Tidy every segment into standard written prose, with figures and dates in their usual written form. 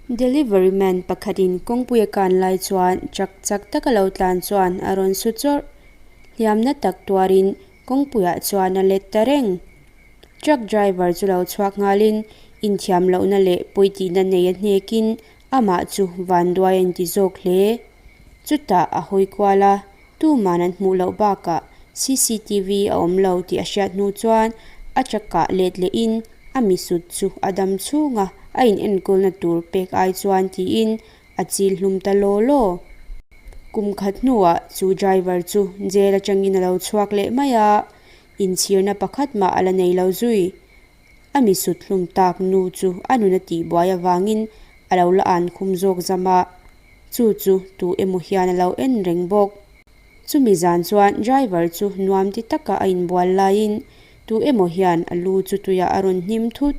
Delivery man pakhatin kawngpui a kan lai chuan truck chak taka lo tlan chuan a rawn su chawrh. Hliamna tak tuarin kawngpuiah chuan a let ta reng. Truck driver chu lo chhuak nghalin inthiam lohna leh pawitihna nei a hnekin amah chu vanduai a inti zawk hle. Chutah a hawi kual a, tuman an hmuh loh bakah cctv a awm lo tih a hriat hnu chuan a truck ah let lehin a misut chu a dam chhunga a in enkawlna tur pek ai chuan tiin a chil hlum ta law law. Kum khat hnuah chu driver chu jail atangin a lo chhuak leh mai a, inchhirna pakhat mah a la nei lo zui. A misut hlum tak nu chu a nun a tihbuai avangin a lo la an khum zawk zam a, chu chu tu emaw hian a lo en reng bawk. Chumi zan chuan driver chu nuam ti taka a inbual laiin tu emaw hian a lu chu tuiah a rawn hnim thut.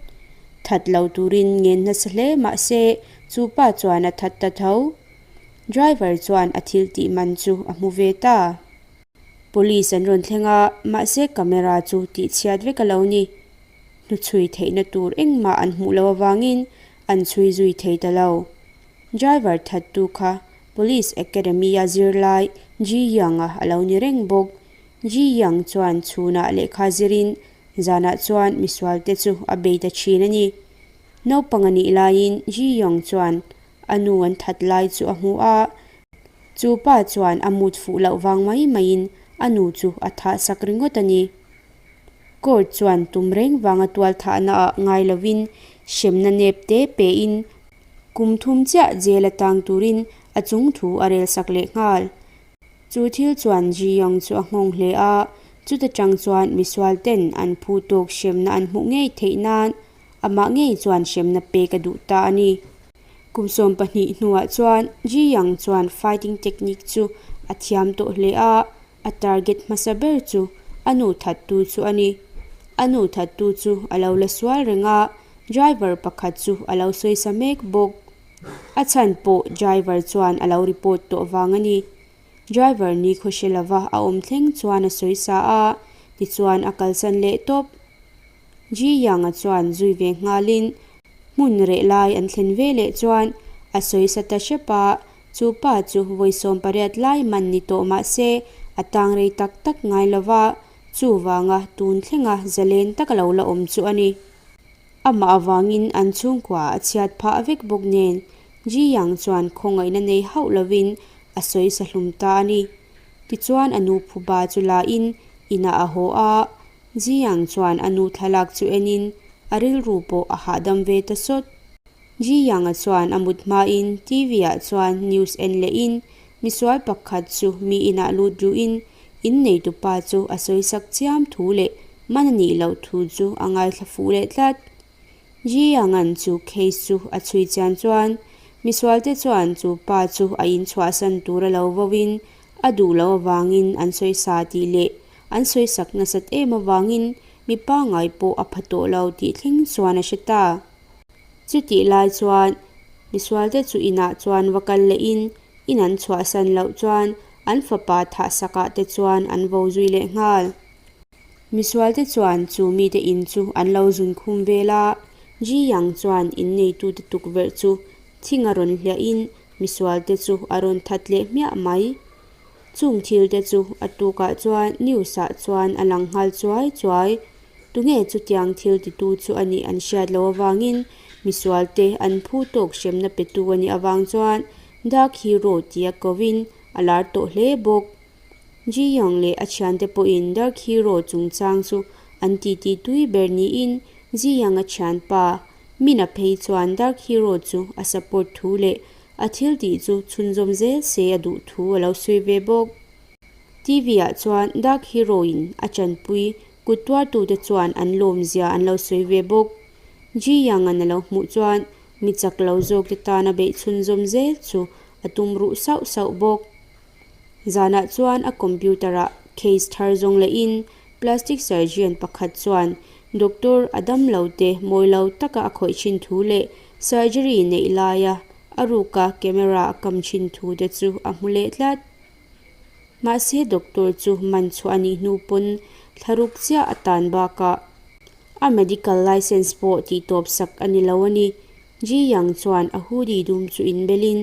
That lo turin ngen nasa hle mah se chu pa chuan a that ta tho. Driver chuan a thil tih man chu a hmu ve ta. Police an rawn thleng a, mahse camera chu tihchhiat vek a lo ni. Hnuchhui theihna tur engmah an hmuh loh avangin an chhui zui thei ta lo. Driver thattu kha Police Academy-a zirlai Ji Yang-a a lo ni reng bawk. Ji Yang chuan chhunah lehkha zirin zanah chuan misualte chu a bei ta thin a ni. Naupang a nih laiin Ji Yang chuan a nu an that lai chu a hmu a, chu pa chuan a mut fuh loh vang mai maiin a nu chu a thah sak ringawt a ni. Court chuan tum reng vanga tual thahna ah ngai lovin hremna nep te pein kum thum chiah jail a tang turin a chung thu a rel sak leh nghal. Chu thil chuan Ji Yong chu a nghawng hle a, chuta tang chuan misual ten an phu tawk hremna an hmuh ngei theih nan amah ngei chuan hremna pek a duh ta a ni. Kum 12 hnuah chuan Ji Yang chuan fighting technique chu a thiam tawh hle a, a target hmasa ber chu a nu thattu chu a ni. A nu thattu chu a lo la sual reng a, driver pakhat chu a lo sawisa mek bawk. A chhan pawh driver chuan a lo report tawh vang a ni. Driver ni khaw hre lova a awm thleng chuan a sawisa a, tichuan a kalsan leh tawp. Ji Yang-a chuan zui ve nghalin hmun reh lai an thlen ve leh chuan a sawisa ta hrep a, chu pa chu vawi 18 lai man ni tawh mah se a tang rei tak tak ngai lo va, chuvanga tun thlenga zalen taka lo la awm chu a ni. Amah avangin an chhungkua a chhiat phah vek bawk nen Ji Yang chuan khawngaihna nei hauh lovin a sawisa hlum ta a ni. Tichuan a nu phuba chu lain inah a haw a, Ji-Yang chuan a nu thlalak chu enin a rilru pawh a hahdam ve ta sawt. Ji-Yang-a chuan a mut hmain TV-ah chuan news en lehin misual pakhat chu mi inah lut ruhin in neitupa chu a sawisak chiam thu leh man a nih loh thu chu a ngaithla fuh leh tlat. Ji-Yang-a'n chu case chu a chhui chian chuan misualte chuan chu pa chu a inchhuahsan tur a lo vauin a duh loh avangin an sawisa tih leh An sawisak nasat em avangin mi pangngai pawh a pha tawh lo tih thleng chuan a hre ta. Chutih lai chuan misualte chu inah chuan va kal lehin in an chhuahsan loh chuan an fapa thahsakah te chuan an vo zui leh nghal. Misualte chuan chu mite in chu an lo zun khum vel a, Ji Yang chuan in neitute tukverh chu thing a rawn hliahin misualte chu a rawn that leh hmiah mai. Chung thil te chu a tukah chuan news ah chuan a lang nghal chuai chuai. Tunge chutiang thil titu chu a nih an hriat loh avangin misual te an phu tawk hremna petu a nih avang chuan Dark Hero tia kovin a lar tawh hle bawk. Ji Young leh a thiante pawhin Dark Hero chungchang chu an titi tui ber niin Ji Young a thianpa Mina phei chuan Dark Hero chu a support thu leh A thil tih chu chhunzawm zel se a duh thu a lo sawi ve bawk. TV ah chuan Dark Hero in a chanpui kut tuartute chuan an lawmzia an lo sawi ve bawk. Ji Yang an a lo hmuh chuan mi chak lo zawkte tana beih chhunzawm zel chu a tum ruh sauh sauh bawk. Zanah chuan a computer ah case thar zawng lehin plastic surgeon pakhat chuan doctor a damlo te mawi lo taka a khawih thin thu leh surgery neih laia a ruka camera a kam thin thu te chu a hmu leh tlat. Mahse doctor chu man chhuah a nih hnu pawn thlaruk chiah a tan bakah a medical license pawh tih tawp sak a ni lo a ni. Ji Yang chuan a hoodie dum chu inbelin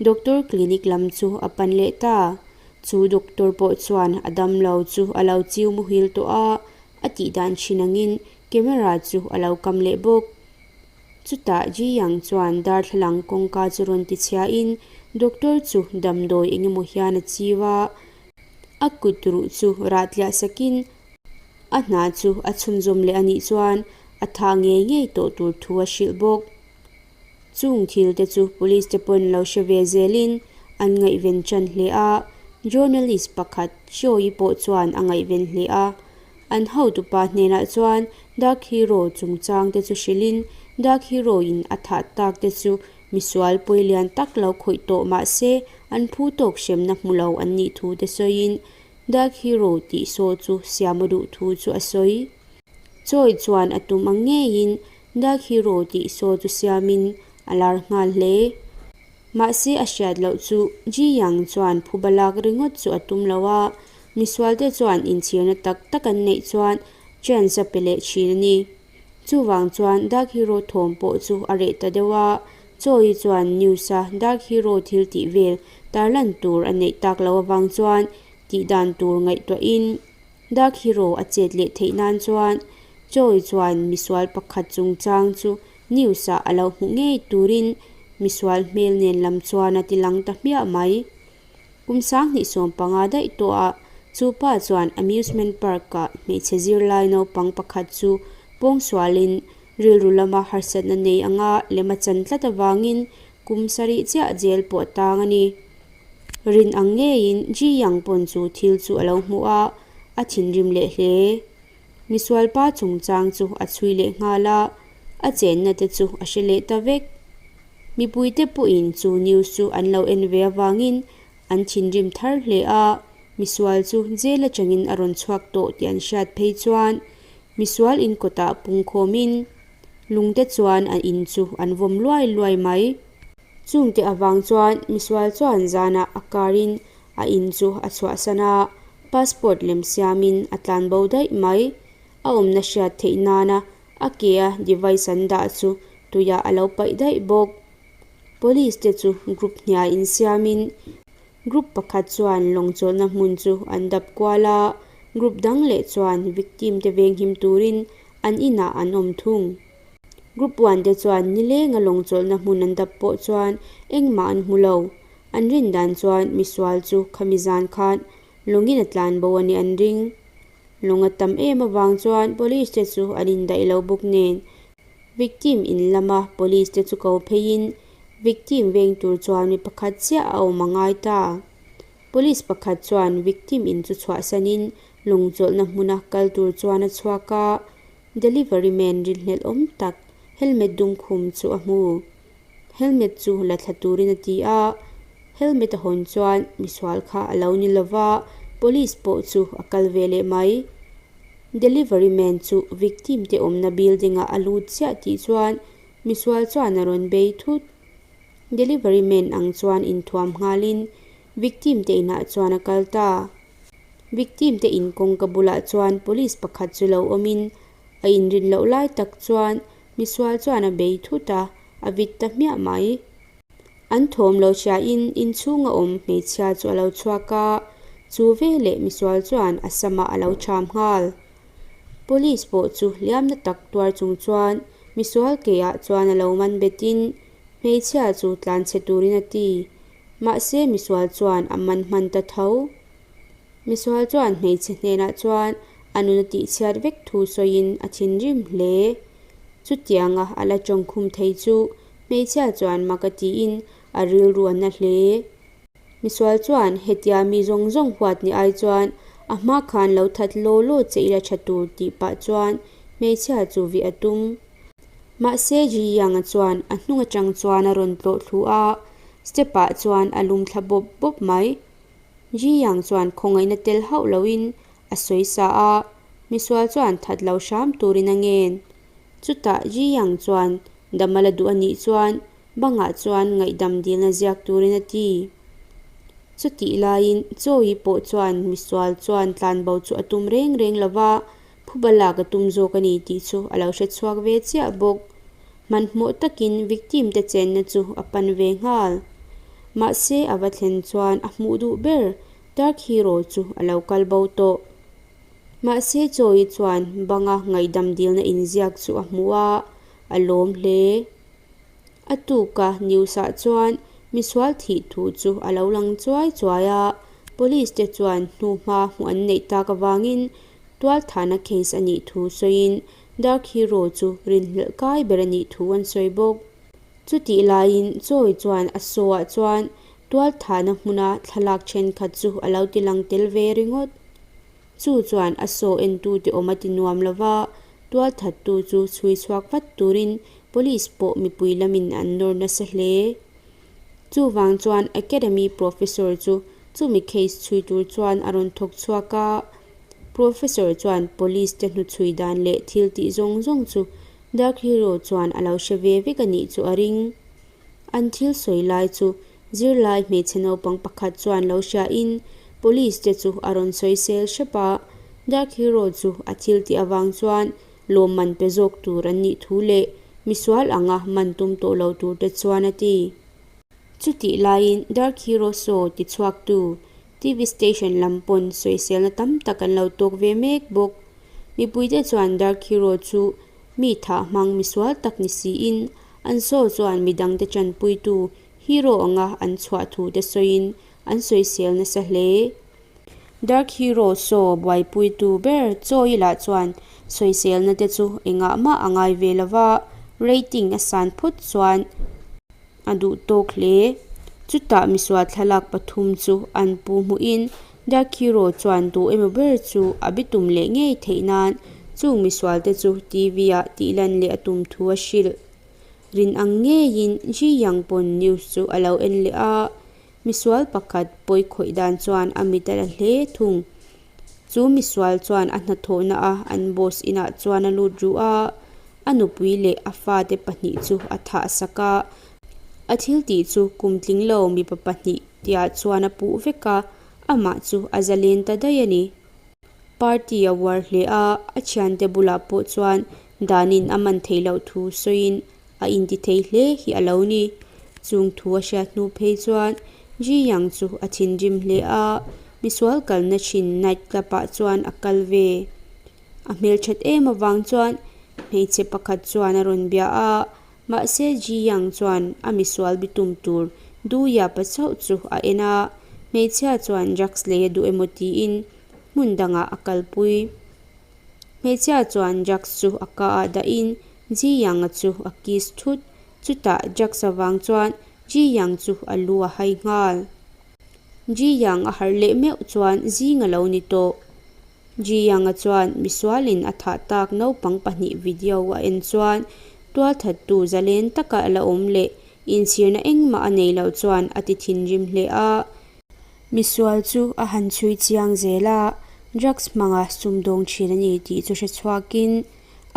doctor clinic lam chu a pan leh ta. Chu doctor pawh chuan a damlo chu a lo chiu muhil tawh a, a tih dan thin angin camera chu a lo kam leh bawk. Chutah Ji Yang chuan darthlalang kawngka chu rawn ti chhiain doctor chu damdawi eng emaw hian a chiu a, a kut ruh chu rah tliah sakin a hna chu a chhunzawm leh a nih chuan a thah ngei ngei tawh tur thu a hrilh bawk. Chung thil te chu police te pawn lo hre ve zelin an ngaihven tan hle a, journalist pakhat Choi pawh chuan a ngaihven hle a. An hotupa hnenah chuan Dark Hero chungchang te chu hrilhin Dark Hero in a thah tak te chu misual pawi lian tak lo khawih tawh mah se an phu tawk hremna hmu lo an nih thu te sawiin Dark Hero tih saw chu siam a duh thu chu a sawi. Choi chuan a tum ang ngeiin Dark Hero tih saw chu siamin a lar nghal hle. Mahse a hriat loh chu Ji Yang chuan phuba lak ringawt chu a tum lo a, misualte chuan inchhirna tak tak an neih chuan chance a pe leh thin a ni. Chuvang chuan Dark Hero thawm pawh chu a reh ta deuh a, Choi chuan news a Dark Hero thil tih vel tarlan tur a neih tak loh avang chuan tih dan tur ngaihtuahin Dark Hero a chet leh theih nan chuan Choi chuan misual pakhat chungchang chu news ah a lo hmuh ngei turin misual hmel nen lam chuan a ti lang ta hmiah mai. Kum 2015 daih tawh ah chu pa chuan amusement park ah hmeichhe zirlai naupang pakhat chu pawngsualin rilru lama harsatna nei anga lem a chan tlat avangin kum sarih chiah jail pawh a tang a ni. Rin ang ngeiin Ji Yang pawn chu thil chu a lo hmuh a, a thinrim leh hle. Misualpa chungchang chu a chhui leh nghal a, a chenna te chu a hre leh ta vek. Mipuite pawhin chu news chu an lo en ve avangin an thinrim thar hle a, misual chu jail atangin a rawn chhuak tawh tih an hriat phei chuan misual inkawtah pungkhawmin lungte chuan a in chu an vawm luai luai mai. Chungte avang chuan misual chuan zanah a karin A in chu a chhuahsan a, passport lem siamin a tlan bo daih mai. A awmna hriat theih nana a ke-a device an dah chu tuiah a lo paih daih bawk. Police te chu group hniai insiamin group pakhat chuan lawng chawlhna hmun chu an dap kual a, group dang leh chuan victim te venghim turin an inah an awm thung. Group one te chuan nilenga lawng chawlhna hmun an dap pawh chuan engmah an hmu lo. An rin dan chuan misual chu khami zan khan lawngin a tlan bo a nih an ring. Lawng a tam em avang chuan police te chu an indaih lo bawk nen victim in lama police te chu ko pheiin victim veng tur chuan mi pakhat chiah a awm a ngai ta. Police pakhat chuan victim in chu chhuahsanin lawng chawlhna hmuna kal tur chuan a chhuak a, delivery man rinhlelh awm tak helmet dum khum chu a hmu. Helmet chu la thla turin a ti a, helmet a hawn chuan misual kha a lo ni lova, police pawh chu a kal ve leh mai. Delivery man chu victim te awmna building ah a lut chiah tih chuan misual chuan a rawn bei thut. Delivery man ang chuan inthuam nghalin victim te inah chuan a kal ta. Victim te in kawngka bulah chuan police pakhat chu lo awmin a inrin loh lai tak chuan Misual chuan a bei thut a, a vit ta hmiah mai. An thawm lo hriain inchhunga awm hmeichhia chu a lo chhuak a, chu veleh misual chuan a samah a lo ṭham nghal. Police pawh chu hliamna tak tuar chung chuan misual keiah chuan a lo man betin hmeichhia chu tlanchhe turin a ti. Mahse misual chuan a man hman ta tho. Misual chuan hmeichhe hnenah chuan a nun a tihchhiat vek thu sawiin a thinrim hle. Chutianga a la tawngkhum thei chu hmeichhia chuan mak a tiin a rilru a na hle. Misual chuan hetia mi zawng zawng huat ni ai chuan a hma khan lo that law law che ila tha tur tih pah chuan hmeichhia chu vih a tum. Mahse Ji Yang-a chuan a hnung atang chuan a rawn tlawh thlu a, step-ah chuan a lum thla bawp bawp mai. Ji Yang chuan khawngaihna tel hauh loin a sawi sa a, misual chuan that lo hram turin a ngen. Chutah Ji Yang chuan dam a la duh a nih chuan bangah chuan ngaihdam dilna ziak turin a ti. Chutih laiin Chawi pawh chuan misual chuan tlanbo chu a tum reng reng lo va, phuba lak a tum zawk a ni tih chu a lo hre chhuak ve chiah bawk. Hmanhmawh takin victim te chenna chu a pan ve nghal. Mahse a va thlen chuan a hmuh duh ber Dark Hero chu a lo kal bo tawh. Mahse Choi chuan banga ngaihdam dilna inziak chu a hmu a, a lawm hle. A tuka news ah chuan misual thih thu chu a lo lang chuai chuai a, police te chuan hnuhma hmuh an neih tak avangin tualthahna case a nih thu sawiin Dark Hero chu rinhlelh kai ber a nih thu an sawi bawk. Chutih laiin Choi chuan a saw ah chuan tualthahna hmuna thlalak thenkhat chu a lo ti lang tel ve ringawt. Chu chuan a saw entute awm a ti nuam lo va, tualthattu chu chhui chhuak vat turin police pawh mipui lamin an nawr nasa hle. Chuvang chuan Academy Professor chu chumi case chhui tur chuan a rawn thawk chhuak a. Professor chuan police te hnuchhui dan leh thil tih zawng zawng chu Dark Hero chuan a lo hre ve vek a nih chu a ring. An thil sawi lai chu zirlai hmeichhe naupang pakhat chuan lo hriain police te chu a rawn sawi sel hrep a, Dark Hero chu a thil tih avang chuan lawmman pe zawk tur an nih thu leh misual anga man tum tawh lo tur te chuan a ti. Chutih laiin Dark Hero Show ti chhuaktu TV station lam pawn sawiselna tam tak an lo tawk ve mek bawk. Mipuite chuan Dark Hero chu mi thah hmang misual tak ni siin an show chuan midangte tanpuitu hero anga an chhuah thu te sawiin an sawisel nasa hle. Dark Hero show buaipuitu ber Choi lah chuan sawiselna te chu engah mah a ngai ve lova, rating a san phawt chuan a duh tawk hle. Chutah misual thlalak pathum chu an pu hmuhin Dark Hero chuan duh emaw ber chu a bitum leh ngei theih nan chung misual te chu TV ah tih lan leh a tum thu a hrilh. Rin ang ngeiin Ji Yang pawn news chu a lo en leh a, misual pakhat pawi khawih dan chuan a mit a la hle thung. Chu misual chuan a hnathawhna a an boss inah chuan a lut ruh a, a nupui leh a fate pahnih chu a thah sak a. A thil tih chu kum tling lo mipa pahnih tiah chuan a puh vek a, amah chu a zalen ta daih a ni. Party a uar hle a, a thiante bulah pawh chuan danin a man theih loh thu sawiin a inti thei hle hi a lo ni. Chung thu a hriat hnu phei chuan Ji Yang chu a thinrim hle a, misual kalna thin night club ah chuan a kal ve. A hmelthat em avang chuan hmeichhe pakhat chuan a rawn bia a, mahse Ji Yang chuan a misual bitum tur Du Yapa chauh chu a en a, hmeichhia chuan drugs lei a duh emaw tiin hmun dangah a kalpui. Hmeichhia chuan drugs chu a ka ah dahin Ji Yang-a chu a kiss thut. Chutah drugs avang chuan Ji Yang chu a lu a hai nghal. Ji Yang a harh leh meuh chuan zing a lo ni tawh. Ji Yang-a chuan misualin a thah tak naupang pahnih video a en chuan tualthattu zalen taka la awm leh inchhirna engmah a nei loh chuan a ti thinrim hle a. Misual chu a han chhui chiang zel a, drugs hmanga sumdawng thin a ni tih chu hre chhuakin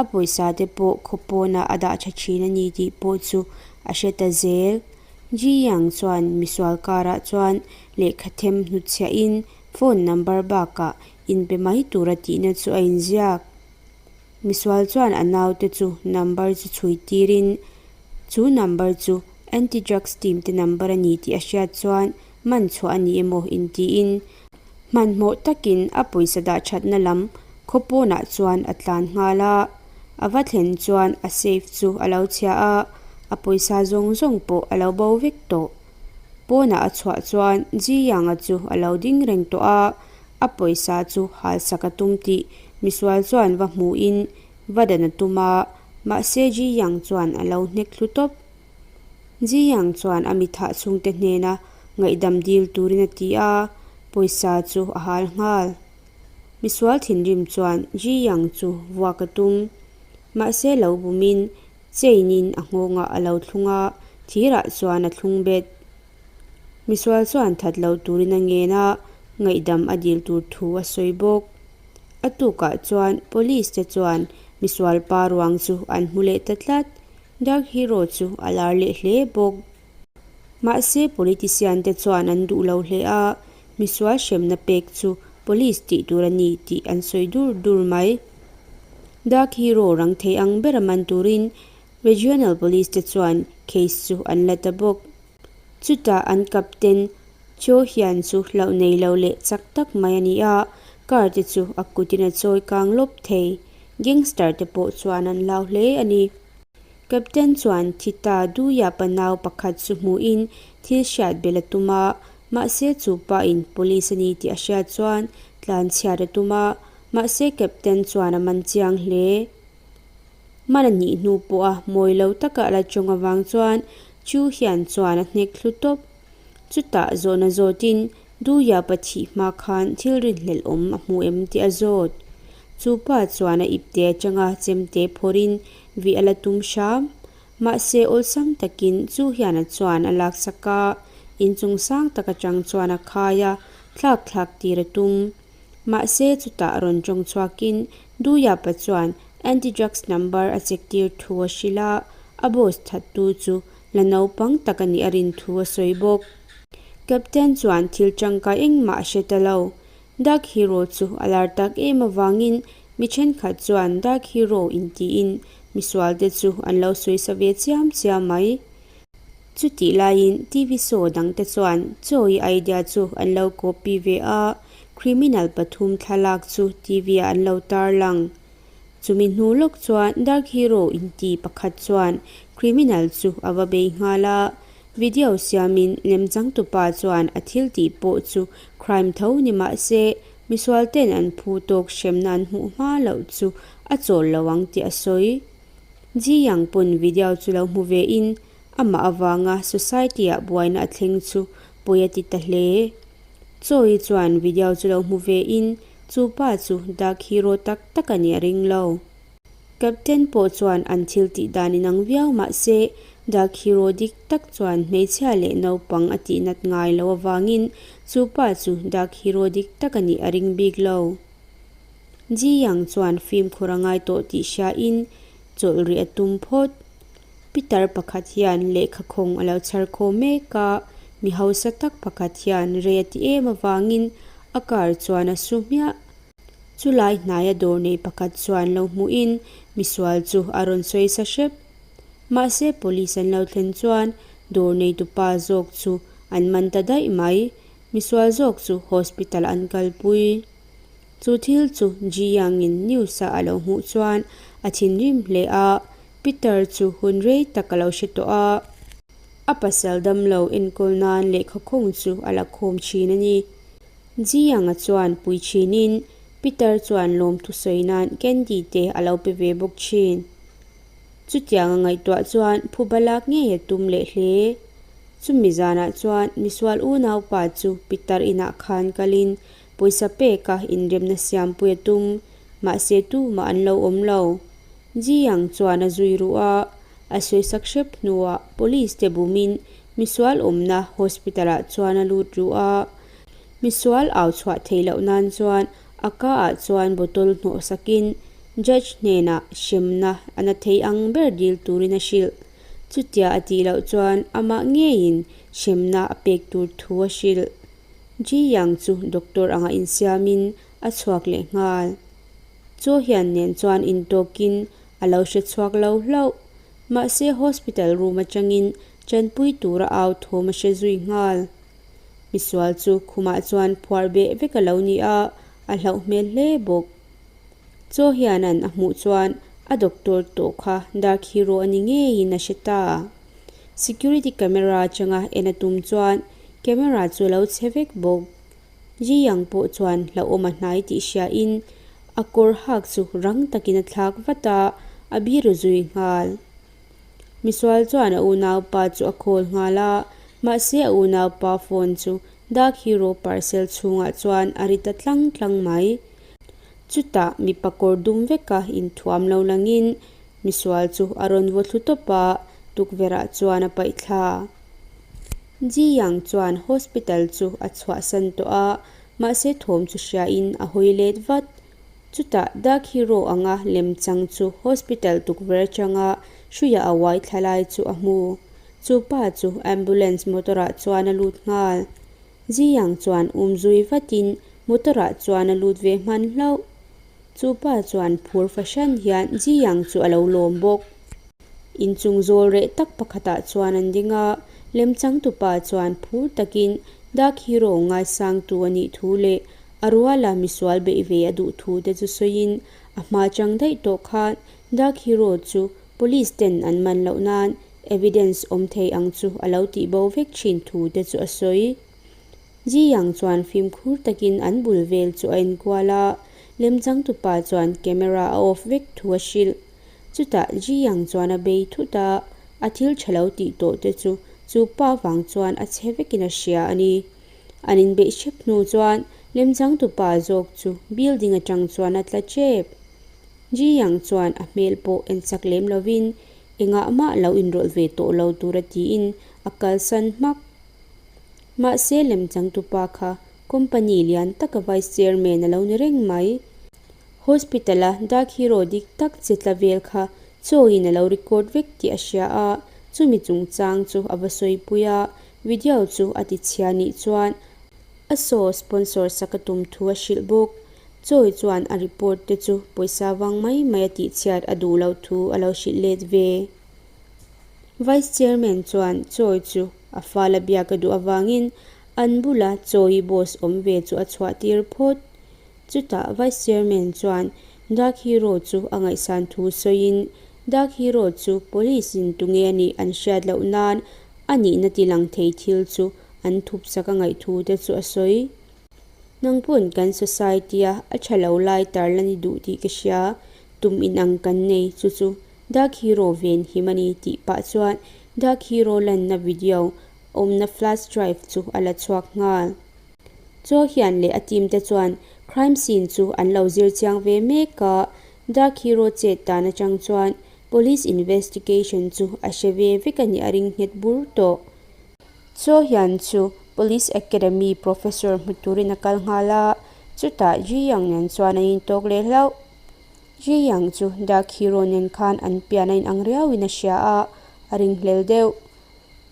a pawisa te pawh khaw pawnah a dah tha thin a ni tih pawh chu a hre ta zel. Ji Yang chuan misual karah chuan lehkha them hnutchhiahin phone number bakah inpe mai tura tihna chu a inziak. Misual chuan a naute chu number chu chhui tirin chu number chu anti-drugs team te number a ni tih a hriat chuan man chhuah a ni emaw intiin hmanhmawh takin a pawisa dah thatna lam khaw pawnah chuan a tlan nghal a. A va thlen chuan a safe chu a lo chhia a, a pawisa zawng zawng pawh a lo bo vek tawh. Pawnah a chhuah chuan Ji Yang-a chu a lo ding reng tawh a, a pawisa chu halsak a tum tih misual chuan va hmuhin va dan a tum a, mahse Ji Yang chuan a lo hnek thlu tawp. Ji Yang chuan a mithah chhungte hnena ngaihdam dil turin a ti a, pawisa chu a hal nghal. Misual thinrim chuan Ji Yang chu vuak a tum. Mahse lo bumin chain-in a nghawngah a lo thlung a, thirah chuan a thlung bet. Misual chuan that lo turin a ngen a, ngaihdam a dil tur thu a sawi bawk. A tukah chuan police te chuan misual pa ruang chu an hmu leh ta tlat. Dark Hero chu a lar leh hle bawk. Mahse politician te chuan an duh lo hle a, misual hremna pek chu police tih tur a ni tih an sawi dur dur mai. Dark Hero rang thei ang bera man turin. Regional Police te chuan case chu an la ta bawk. Chutah an captain Cho Hyun chu hlauh nei lo leh chak tak mai a ni a, car te chu a kutin a chawi kang lawp thei. Gangster te pawh chuan an hlau hle a ni. Captain chuan thi ta Duya pa nau pakhat chu hmuhin thil hriat belh a tum a, mahse chu pa in police a ni tih a hriat chuan tlan chhiat a tum a, mahse captain chuan a man chiang hle. Man a nih hnu pawha mawi lo taka a la tawng avang chuan Chu hian chuan a hnek thlu tawp. Chutah zawhna zawtin Duya pa thih hma khan thil rinhlelh awm a hmu em tih a zawt. Chu pa chuan a ipte atanga chemte phawrhin vih a la tum hram. Mahse awlsam takin Chu hian a chuan a laksak a, inchung sang tak atang chuan a khai a, thlak thlak tir a tum. Mahse chutah rawn tawng chhuakin Duyapa chuan anti-drugs number a check tir thu a hrilh a, a boss thattu chu la naupang tak a nih a rin thu a sawi bawk. Captain chuan thil tangkai engmah a hre ta lo. Dark Hero chu a lar tak em avangin mi thenkhat chuan Dark Hero intiin misualte chu an lo sawisa ve chiam chiam mai. Chutih laiin TV show dangte chuan chawi idea chu an lo copy ve a, criminal pathum thlalak chu TV ah an lo tarlang. Chumi hnu lawk chuan Dark Hero inti pakhat chuan criminal chu a va bei nghal a, video siamin lemchangtupa chuan a thil tih pawh chu crime tho ni mah se misual ten an phu tawk hremna an hmuh hma loh chu a chawl lo ang tih a sawi. Ji Yang pawn video chu lo hmu ve in amah avanga society ah buaina a thleng chu pawi a ti ta hle. Chawi chuan video chu lo hmu ve in chu pa chu Dark Hero tak tak a nih a ring lo. Captain pawh chuan an thil tih dan inang viau mah se Dark Hero dik tak chuan hmeichhia leh naupang a tih nat ngai lo avangin chu pa chu Dark Hero dik tak a nih a ring bik lo. Ji Yang chuan fimkhur a ngai tawh tih hriain chawlh rih a tum phawt. Pitar pakhat hian lehkha khawng a lo chhar khawm mek a, mi hausa tak pakhat hian rei a ti em avangin a car chuan a su hmiah. Chulai hnaia dawr nei pakhat chuan lo hmuhin misual chu a rawn sawi sa hrep. Mahse police an lo thlen chuan dawr neitupa zawk chu an man ta daih mai. Misual zawk chu hospital an kalpui. Chu thil chu Ji Yang-in news-a a lo hmuh chuan a thinrim hle a, Peter chu hun rei tak a lo hre tawh a. A pasal damlo enkawl nan lehkha khawng chu a la khawm thin a ni. Ji Yang-a chuan pui thinin Peter chuan lawmthu sawi nan candy te a lo pe ve bawk thin. Chutiang a ngaihtuah chuan phuba lak ngei a tum leh hle. Chumi zanah chuan misual unaupa chu Peter inah khan kalin Pawisa peka inremna siampui a tum, mahse tumah an lo awm lo. Ji Yang chuan a zui ruh a, a sawisak hrep hnuah police te bumin misual awmna hospital ah chuan a lut ruh a. Misual au chhuah theih loh nan chuan a ka ah chuan bottle hnawh sakin judge hnenah hremna a na thei ang ber dil turin a hrilh. Chutia a tih loh chuan amah ngeiin hremna a pek tur thu a hrilh. Ji Yang chu doctor anga insiamin a chhuak leh nghal. Chaw hian nen chuan intawkin a lo hre chhuak lo hlauh. Mahse hospital room atangin tanpui tura au thawm a hre zui nghal. Misual chu khumah chuan phuar beh vek a lo ni a, a hlauh hmel hle bawk. Chaw hianan a hmuh chuan a doctor tawh kha Dark Hero a ni ngeiin a hre ta. Security camera atanga en a tum chuan camera chu a lo chhe vek bawk. Ji Yang pawh chuan hlauhawm a hnai tih hriain a kawr hak chu rang takin a thlak vat a, a biru zui nghal. Misual chuan a unaupa chu a call nghal a, mahse a unaupa phone chu Dark Hero parcel chhungah chuan a ri ta tlang tlang mai. Chutah mipa kawr dum veka inthuam lo langin Misual chu a rawn vaw thlu tawp a, tukverhah chuan a paih thla. Ji Yang chuan hospital chu a chhuahsan tawh a, mahse thawm chu hriain a hawi let vat. Chutah Dark Hero anga lemchang chu hospital tukverh atanga hruia a uai thla lai chu a hmu. Chu pa chu ambulance motor ah chuan a lut nghal. Ji Yang chuan um zui vatin motor ah chuan a lut ve hman hlauh. Chu pa chuan phur fahran hian Ji Yang chu a lo lawm bawk. Inchung zawl reh tak pakhatah chuan an ding a, lemchangtupa chuan phur takin Dark Hero ngaisangtu a nih thu leh a ruala misual beih ve a duh thu te chu sawiin a hma chang daih tawh khan Dark Hero chu Police ten an man loh nan evidence awm thei ang chu a lo tih bo vek thin thu te chu a sawi. Ji Yang chuan fimkhur takin an bul vel chu a enkual a, lemchangtupa chuan camera a off vek thu a hrilh. Chutah Ji Yang chuan a bei thut a, a thil tha lo tih tawh te chu chu pa vang chuan a chhe vekin a hria a ni. An inbeih hrep hnu chuan lemchangtupa zawk chu building atang chuan a tla tep. Ji Yang chuan a hmel pawh en chak lem lovin engah mah lo inrawlh ve tawh lo tura tiin a kalsan hmak. Mahse lemchangtupa kha company lian taka vice chairman a lo ni reng mai. Hospital a Dark Hero dik tak che tla vel kha chawiin a lo record vek tih a hria a, chumi chungchang chu a va sawipui a, video chu a ti chhia nih chuan a show sponsor sak a tum thu a hrilh bawk. Chawi chuan a report te chu pawisa vang mai mai a tihchhiat a duh loh thu a lo hrilh let ve. Vice Chairman chuan Chawi chu a fal a biak a duh avangin an bula Chawi boss awm ve chu a chhuah tir phawt. Chutah Vice Chairman chuan Dark Hero chu a ngaihsan thu sawiin Dark Hero chu Police in tunge a nih an hriat loh nan a nihna tilang thei thil chu an thup sak a ngaih thu te chu a sawi. Nang pawn kan society a a tha lo lai tar la ni duh tih ka hria, tum inang kan nei chu chu Dark Hero ven him a ni tih pah chuan Dark Hero lanna video awmna flash drive chu a la chhuak nghal. Chaw hian leh a team te chuan crime scene chu an lo zir chiang ve mek a, Dark Hero chet dan atang chuan police investigation chu a hre ve vek a nih a ring nghet bur tawh. Chaw hian chu Police Academy professor hmu turin a kal nghal a, chutah Ji Yang nen chuan an intawk leh hlauh. Ji Yang chu Dark Hero nen khan an pian a inang riauin a hria a, a ringhlel deuh.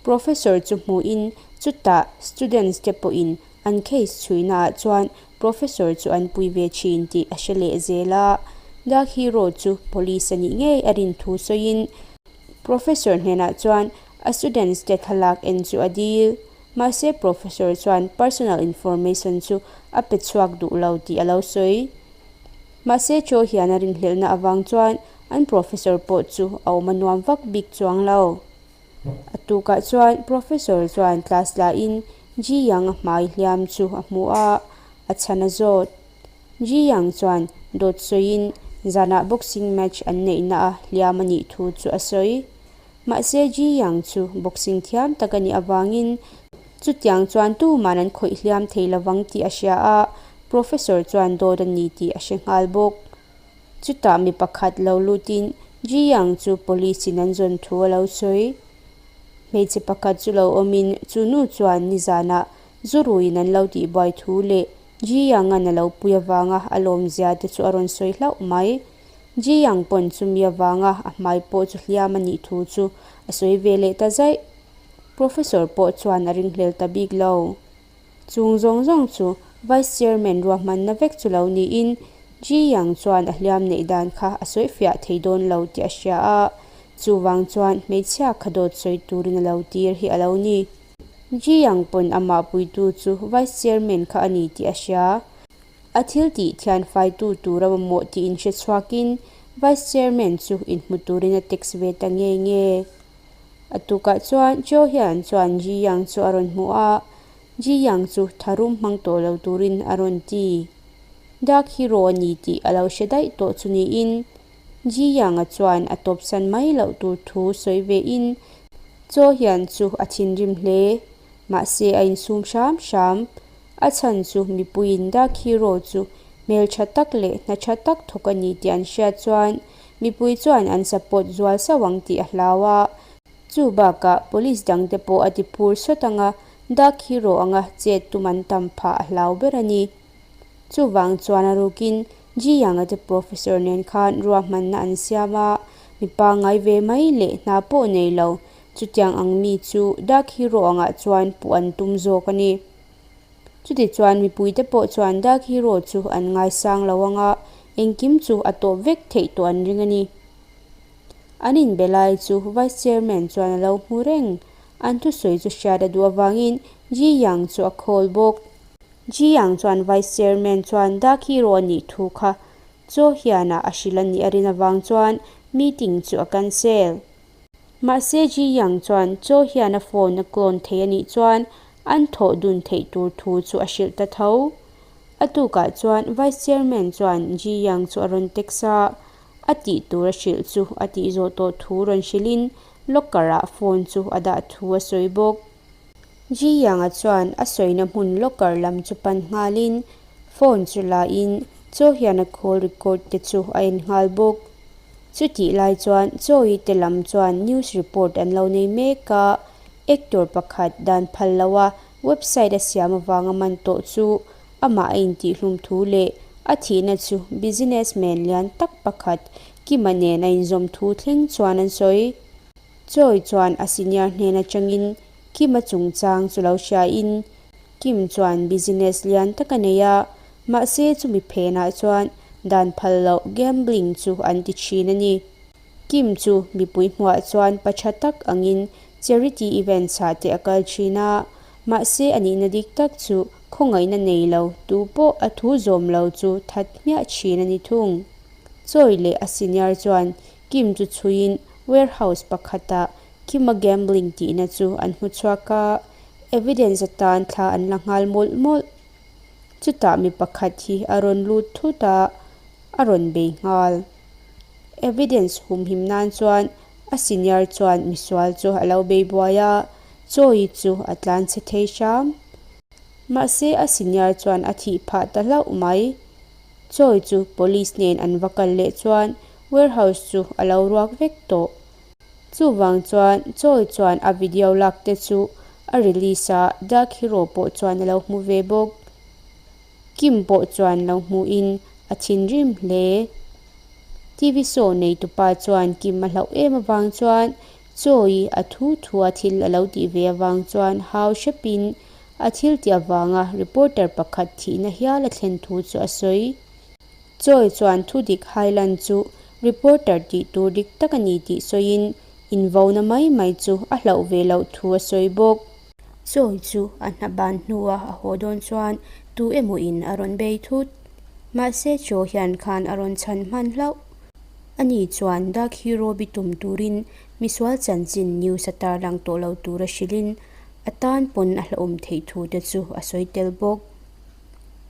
Professor chu hmuhin chutah students te pawhin an case chhuihnaah chuan professor chu an pui ve thin tih a hre leh zel a. Dark Hero chu police a nih ngei a rin thu sawiin professor hnenah chuan a students te thlalak en chu a dil. Mahse professor chuan personal information chu a pe chhuak duh lo tih a lo sawi. Mahse chaw hian a rinhlelhna avang chuan an professor pawh chu a awm a nuam vak bik chuang lo. A tukah chuan professor chuan class lahin Ji Yang a hmai hliam chu a hmu a, a chhan a zawt. Ji Yang chuan dawt sawiin zanah boxing match an neihna a hliam a nih thu chu a sawi. Mahse Ji Yang chu boxing thiam tak a nih avangin chutiang chuan tuman an khawih hliam thei lovang tih a hria a, professor chuan dawt a ni tih a hre nghal bawk. Chutah mi pakhat lo lutin Ji Yang chu police in an zawn thu a lo sawi. Hmeichhe pakhat chu lo awmin chu nu chuan nizanah zu ruiin an lo tihbuai thu leh Ji Yang-a'n a lo pui avanga a lawmzia te chu a rawn sawi hlauh mai. Ji Yang pawn chumi avanga a hmai pawh chu hliam a nih thu chu a sawi ve leh ta zaih. Professor pawh chuan a ringhlel ta bik lo. Chung zawng zawng chu Vice Chairman ruahmanna vek chu lo niin Ji Yang chuan a hliam neih dan kha a sawi fiah thei dawn lo tih a hria a, chuvang chuan hmeichhia kha dawt sawi turin a lo tir hi a lo ni. Ji Yang pawn amah puitu chu Vice Chairman kha a ni tih a hria. A thil tih thian faitu tur a mamawh tih inhre chhuakin Vice Chairman chu inhmu turin a text ve ta nge nge. A tukah chuan Cho hian chuan Ji Yang chu a rawn hmu a, Ji Yang chu tharum hmang tawh lo turin a rawn ti. Dark Hero a ni tih a lo hre daih tawh chu niin Ji Yang-a chuan a tawpsan mai loh tur thu sawi vein Cho hian chu a thinrim hle. Mahse a insum hram hram. A chhan chu mipuiin Dark Hero chu hmeltha tak leh hna tha tak thawk a ni tih an hriat chuan mipui chuan an support zual sauh ang tih a hlau a. Chu bakah police dangte pawh a ti phur sawt ang a, Dark Hero anga chet tum an tam phah a hlau ber a ni. Chuvang chuan a rukin Ji Yang-a te professor nen khan ruahmanna an siam a, mipa ngai ve mai leh hna pawh nei lo Chutiang ang mi chu Dark Hero angah chuan puh an tum zawk a ni. Chutichuan mipuite pawh chuan Dark Hero chu an ngaisang lo anga engkim chu a tawp vek theih tawh an ring a ni. An inbe lai chu Vice Chairman chuan a lo hmu reng. An thusawi chu hriat a duh avangin Ji Yang chu a call bawk. Ji Yang chuan Vice Chairman chuan Dark Hero a nih thu kha Cho hian-a a hrilh a nih a rin avang chuan meeting chu a cancel. Mahse Ji Yang chuan Cho hian a phone a clone thei a nih chuan an thawh dun theih tur thu chu a hrilh ta tho. A tukah chuan Vice Chairman chuan Ji Yang chu a rawn text a, a tih tur a hrilh chu a tih zawh tawh thu rawn hrilhin locker ah phone chu a dah thu a sawi bawk. Ji Yang-a chuan a sawina hmun locker lam chu pan nghalin phone chu la in Chaw hian a call record te chu a en nghal bawk. Chutih lai chuan Chawi te lam chuan news report an lo nei mek a, actor pakhat dan phal lo a website a siam avanga man tawh chu amah a intihhlum thu leh a thihna chu businessman lian tak pakhat Kima nen a inzawm thu thleng chuan an sawi. Chawi chuan a senior hnen atangin Kima chungchang chu lo hriain Kim chuan business lian tak a nei a, mahse chumi phenah chuan dan phal loh gambling chu an ti thin a ni. Kim chu mipui hmuah chuan pa tha tak angin charity events ah te a kal thin a, mahse a nihna dik tak chu khawngaihna nei lo tu pawh a thu zawm lo chu that hmiah thin a ni thung. Chawi leh a senior chuan Kim chu chhuiin warehouse pakhatah Kima gambling tihna chu an hmu chhuak a, evidence atan thla an la nghal mawlh mawlh. Chutah mi pakhat hi a rawn lut thut a, a rawn bei nghal. Evidence humhim nan chuan a senior chuan misual chu a lo bei buai a, Chawi chu a tlan chhe thei hram. Mahse a senior chuan a thih phah ta hlauh mai. Chawi chu police nen an va kal leh chuan warehouse chu a lo ruak vek tawh. Chuvang chuan Chawi chuan a video lak te chu a release a, Dark Hero pawh chuan a lo hmu ve bawk. Kim pawh chuan lo hmuhin a thinrim hle. TV show neitupa chuan Kim a hlauh em avang chuan Chawi a thu thua thil a lo tih ve avang chuan hau hrepin a thil tih avanga reporter pakhat thihna hial a thlen thu chu a sawi. Chawi chuan thu dik hailan chu reporter tih tur dik tak a ni tih sawiin invauna mai mai chu a hlauh ve loh thu a sawi bawk. Chawi chu a hna ban hnua a haw dawn chuan tu emaw in a rawn bei thut. Mahse Chaw hian khan a rawn chhan hman hlauh. Ani chuan Dark Hero bitum turin misual chanchin news a tarlang tawh lo tura hrilhin a tan pawn a hlauhawm theih thu te chu a sawi tel bawk.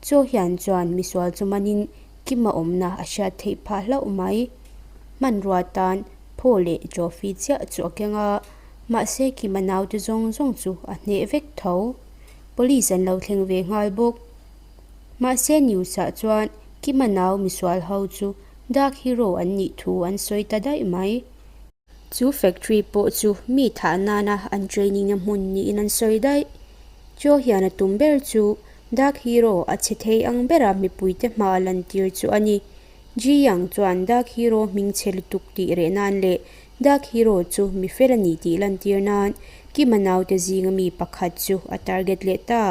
Chaw hian chuan misual chu manin Kima awmna a hriat theih phah hlauh mai. Hmanrua tan phaw leh trophy chiah chu a keng a. Mahse Kima naute zawng zawng chu a hneh vek tho. Police an lo thleng ve nghal bawk. Mahse news ah chuan Kima nau misual ho chu Dark Hero an nih thu an sawi ta daih mai. Chu factory pawh chu mi thah nana an training na hmun niin an sawi daih. Chaw hian a tum ber chu Dark Hero a che thei ang bera mipuite hma a lantir chu a ni. Ji Yang chuan Dark Hero hming chhe lutuk tih reh nan leh Dark Hero chu mi fel a ni tih lantir nan Kima naute zinga mi pakhat chu a target leh ta.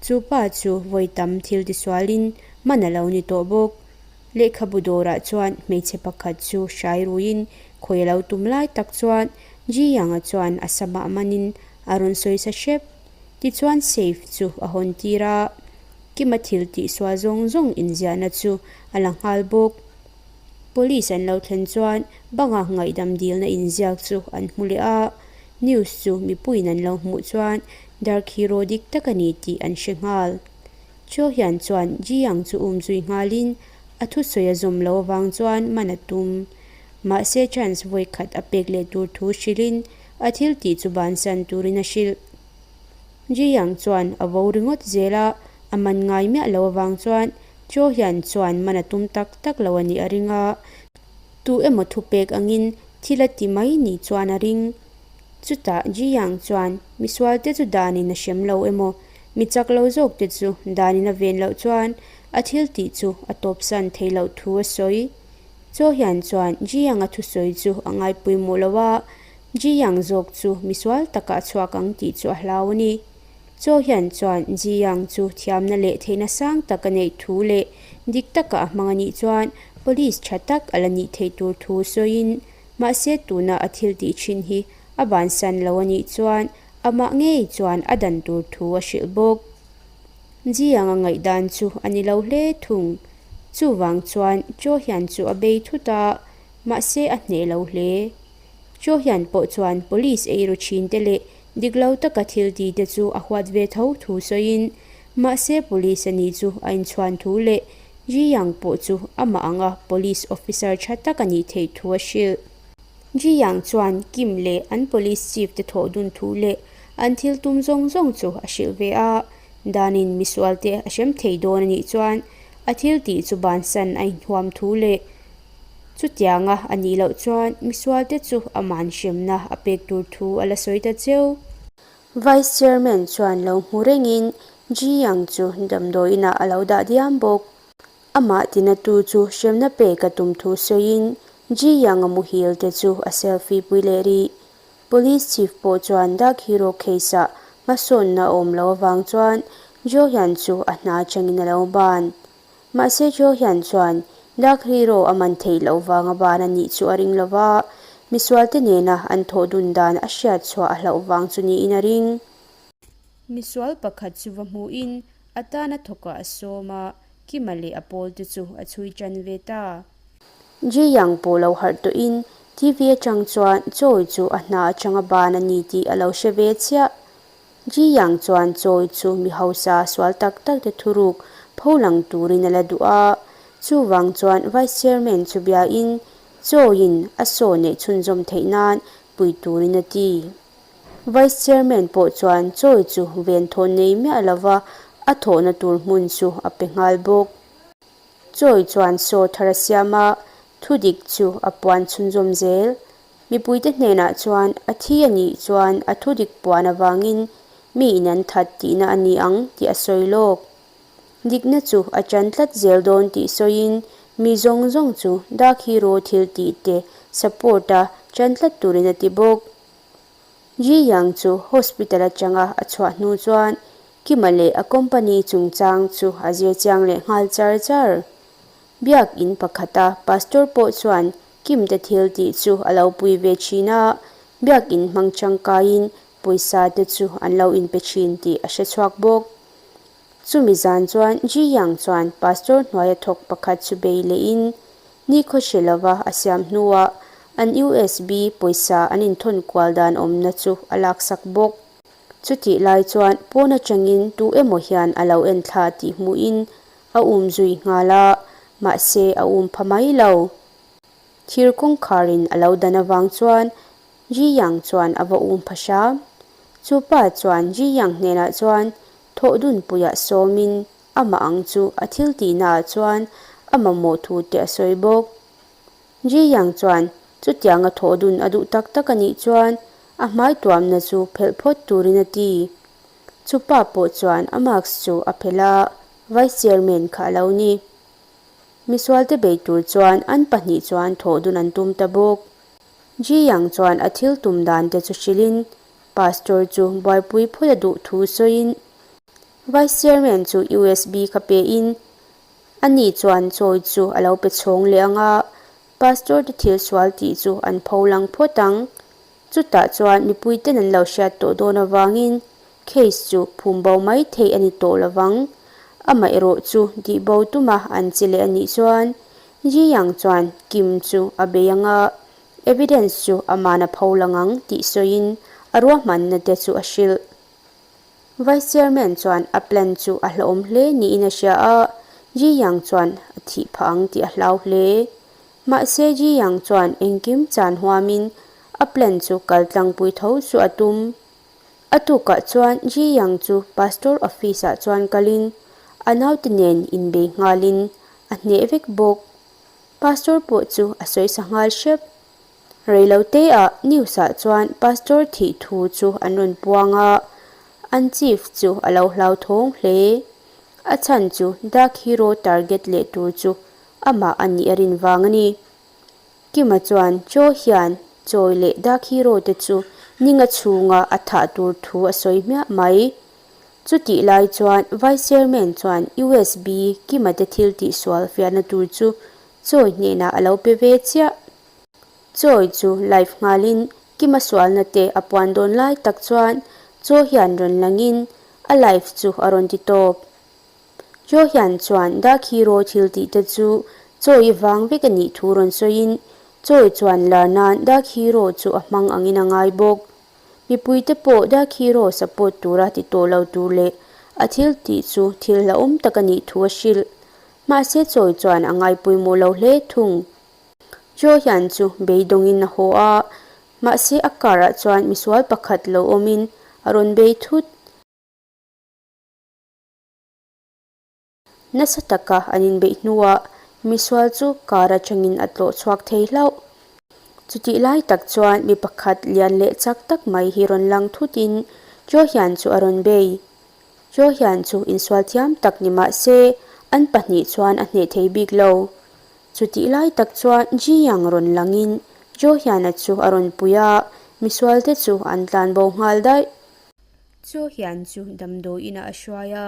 Chu pa chu vawi tam thil tisualin man a lo ni tawh bawk. Lehkhabu dawrah chuan hmeichhe pakhat chu hrai ruiin khawi a lo tum lai tak chuan Ji Yang-a chuan a samah manin a rawn sawisa hrep. Tichuan safe chu a hawn tir a. Kima thil tihsual zawng zawng inziahna chu a la nghal bawk. Police an lo thlen chuan banga ngaihdam dilna inziak chu an hmu leh a, news chu mipuiin an lo hmuh chuan Dark Hero dik tak a ni tih an hre nghal. Cho hian chuan Ji Yang chu um zui nghalin a thusawi a zawm lo avang chuan man a tum. Mahse chance vawi khat a pek leh tur thu hrilhin a thil tih chu bansan turin a hrilh. Ji Yang chuan a vo ringawt zel a, a man ngai miah lo avang chuan Cho hian chuan man a tum tak tak lo a nih a ring a, tu emaw thupek angin thil a ti mai nih chuan a ring. Chutah Ji Yang chuan misualte chu danin a hrem lo emaw, mi chak lo zawkte chu danin a ven loh chuan a thil tih chu a tawpsan thei loh thu a sawi. Cho hian chuan Ji Yang-a thusawi chu a ngaipawimawh lo a, Ji Yang zawk chu misual takah a chhuak ang tih chu a hlau a ni. Chaw hian chuan Ji Yang chu thiamna leh theihna sang tak a neih thu leh dik taka a hmang a nih chuan police tha tak a la nih theih tur thu sawiin Mahse tuna a thil tih thin hi a bansan lo a nih chuan amah ngei chuan a dan tur thu a hrilh bawk. Ji Yang a ngaihdan chu a ni lo hle thung. Chuvang chuan Cho hian chu a bei thut a, mahse a hneh lo hle. Cho hian pawh chuan police eiru thin te leh dik lo taka thil ti te chu a huat ve tho thu sawiin, mahse police a nih chu a inchhuan thu leh Ji Yang pawh chu amah anga police officer tha tak a nih theih thu a hrilh. Ji Yang chuan Kim leh an police chief te thawh dun thu leh an thil tum zawng zawng chu a hrilh ve a, danin misual te a hrem thei dawn a nih chuan a thil tih chu bansan a inhuam thu leh chutianga a nih loh chuan misual te chu aman hremna a pek tur thu a la sawi ta cheu. Vice Chairman chuan lo hmu rengin Ji Yang chu damdawiinah a lo dah diam bawk. Amah tinatu chu hremna pek a tum thu sawiin Ji Yang a muhil te chu a selfie pui leh rih. Police Chief pawh chuan Dark Hero case-ah hmasawnna a awm loh avang chuan Jo Hyun chu a hna atangin a lo ban. Mahse Jo Hyun chuan Dark Hero a man theih loh vanga ban a nih chu a ring lo va, misualte nena an thawh dun dan a hriat chhuah a hlauh vang chu niin a ring. Misual pakhat chu va hmuhin a tana thawkah a sawm a, Kima leh a pawlte chu a chhui tan ve ta. Ji Yang pawh lo harh tawhin TV atang chuan Choi chu a hna atanga ban a ni tih a lo hre ve chiah. Ji Yang chuan Choi chu mi hausa sual tak tak te thuruk pho lang turin a la duh a, chuvang chuan Vice Chairman chu biain Choi-in a saw neih chhunzawm theih nan pui turin a ti. Vice Chairman pawh chuan Choi chu venthawn nei miah lova a thawhna tur hmun chu a pe nghal bawk. Choi chuan saw thar a siam a, thudik chu a puan chhunzawm zel. Mipuite hnenah chuan a thi a nih chuan a thudik puan avangin mi in an that tihna a ni ang tih a sawi lawk. Dikna chu a ṭan tlat zel dawn tih sawiin mi zawng zawng chu Dark Hero thil tih te support a ṭan tlat turin a ti bawk. Ji Yang chu hospital atanga a chhuah hnu chuan Kima leh a company chungchang chu a zir chiang leh nghal char char. Biak in pakhata pastor pawh chuan Kim te thil tih chu a lo pui ve thin a, biak in hmang tangkaiin pawisa te chu an lo inpe thin tih a hre chhuak bawk. Chumi zan chuan Ji Yang chuan pastor hnuaia thawk pakhat chu bei lehin nikhaw hre lova a siam hnuah an USB pawisa an inthawn kual dan awmna chu a laksak bawk. Chutih lai chuan pawn atangin tu emaw hian a lo en thla tih hmuhin a um zui nghal a, mahse a um pha mai lo. Thir kawngkharin a lo dan avang chuan Ji Yang chuan a va um pha hram. Chu pa chuan Ji Yang hnenah chuan thawh dunpuiah sawmin amah ang chu a thil tihnaah chuan a mamawh thu te a sawi bawk. Ji Yang chuan chutianga thawh dun a duh tak tak a nih chuan a hmai tuamna chu phelh phawt turin a ti. Chu pa pawh chuan a mask chu a phelh a, Vice Chairman kha a lo ni. Misualte bei tur chuan an pahnih chuan thawh dun an tum ta bawk. Ji Yang chuan a thil tum dan te chu hrilhin Pastor chu buaipui phawt a duh thu sawiin Vice Chairman chu USB kha pein ani chuan chawi chu a lo pe chhawng leh ang a, Pastor te thil sual tih chu an pho lang phawt ang. Chutah chuan mipui ten an lo hriat tawh dawn avangin case chu phum bo mai theih a ni tawh lovang. Amaherawh chu tih bo tuma an che leh a nih chuan Ji Yang chuan Kim chu a bei ang a, evidence chu aman a pho lang ang tih sawiin a ruahmanna te chu a hrilh. Vice Chairman chuan a plan chu a hlauhawm hle niin a hria a, Ji Yang chuan a thih phah ang tih a hlau hle. Mahse Ji Yang chuan engkim chan huamin a plan chu kal tlangpui tho chu a tum. A tukah chuan Ji Yang chu Pastor office ah chuan kalin a naute nen inbei nghalin a hneh vek bawk. Pastor pawh chu a sawisa nghal hrep. Reilote ah news ah chuan Pastor thih thu chu an rawn puang a, an chief chu a lo hlauthawng hle. A chhan chu Dark Hero target leh tur chu amah a nih a rin vang a ni. Kima chuan Cho hian Choi leh Dark Hero te chu ninga chhunga a thah tur thu a sawi hmiah mai. Chutih lai chuan Vice Chairman chuan USB Kima te thil tihsual fiahna tur chu Choi hnenah a lo pe ve chiah. Choi chu live nghalin Kima sualna te a puan dawn lai tak chuan Cho hian rawn langin a live chu a rawn ti tawp. Cho hian chuan Dark Hero thil tih te chu Choi vang vek a nih thu rawn sawiin Choi chuan lar nan Dark Hero chu a hmang angin a ngai bawk. Mipuite pawh Dark Hero support tura ti tawh lo tur leh a thil tih chu thil hlauhawm tak a nih thu a hrilh. Mahse Choi chuan a ngai pawimawh lo hle thung. Joe hian chu beidawngin a haw a, mahse a car ah chuan misual pakhat lo awmin a rawn bei thut. Nasa taka an inbeih hnuah misual chu car atangin a tlawh chhuak thei hlauh. Chutih lai tak chuan mi pakhat lian leh chak tak mai hi rawn lang thutin Joe hian chu a rawn bei. Joe hian chu insual thiam tak ni mah se an pahnih chuan a hneh thei bik lo. Chutih lai tak chuan Ji Yang rawn langin Joe hiana chu a rawn pui a, misualte chu an tlan bo nghal daih. Joe hian chu damdawi inah a hruai a,